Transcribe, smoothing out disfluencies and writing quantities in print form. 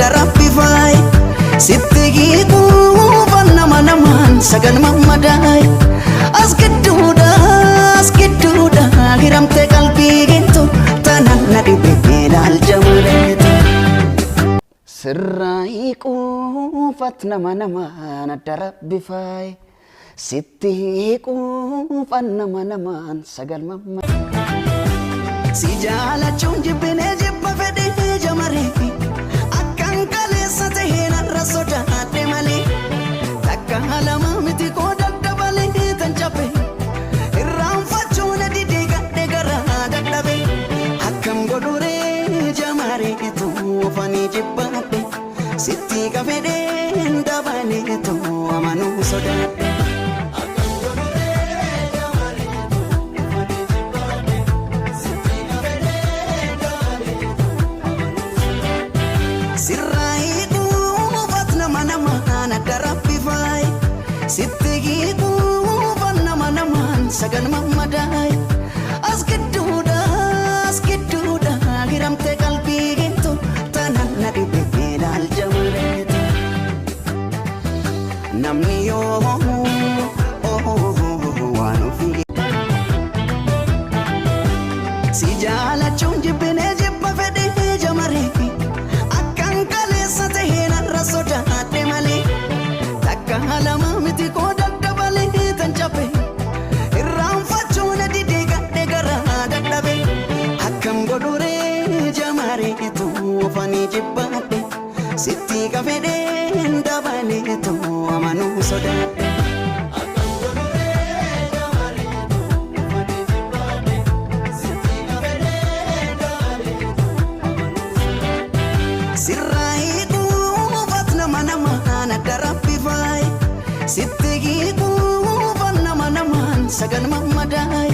adda rabbi faaye. Sitti hiikuufan nama namaan sagal mammadaa'e. As gidduudha, as gidduudha, hiramte qalbii gintu tanan na dhibe ilaalcha maleetu. Sirraa hiikuufat nama namaan adda rabbi faaye. Sitti hiikuufan nama namaan sagal mammadaa'e. Si jaalachuun jibbinee jibba fedhee jamaree akkan kaleessa ta'ee narra sodaadhe malee takka lama miti koo daddabalee tan cabe irraanfachuu na didee gadhe garaa dadhabe akkam godhuree jamareetu ofanii jibbaadhe sitti kafedheen dabaleetu amanuu sodaadhe. Sirraa hiikuufat nama namaan adda rabbi faaye. Sitti hiikuufan nama namaan sagal mammadaa'e. As gidduudha, as gidduudha, hiramte qalbii gintu tanan na dhibe ilaalcha maleetu. Namni yoo waan ofii. Si jaalachuun jibbinee jibba fedhee jamaree akkan kaleessa ta'ee narra sodaadhe malee takka lama miti koo daddabalee tan cabe irraanfachuu na didee gadhe garaa dadhabe akkam godhuree jamareetu ofanii jibbaadhe sitti kafedheen dabaleetu amanuu sodaadhe. Sirraa hiikuufat nama namaan adda rabbi faaye. Sitti hiikuufan nama namaan sagal mammadaa'e.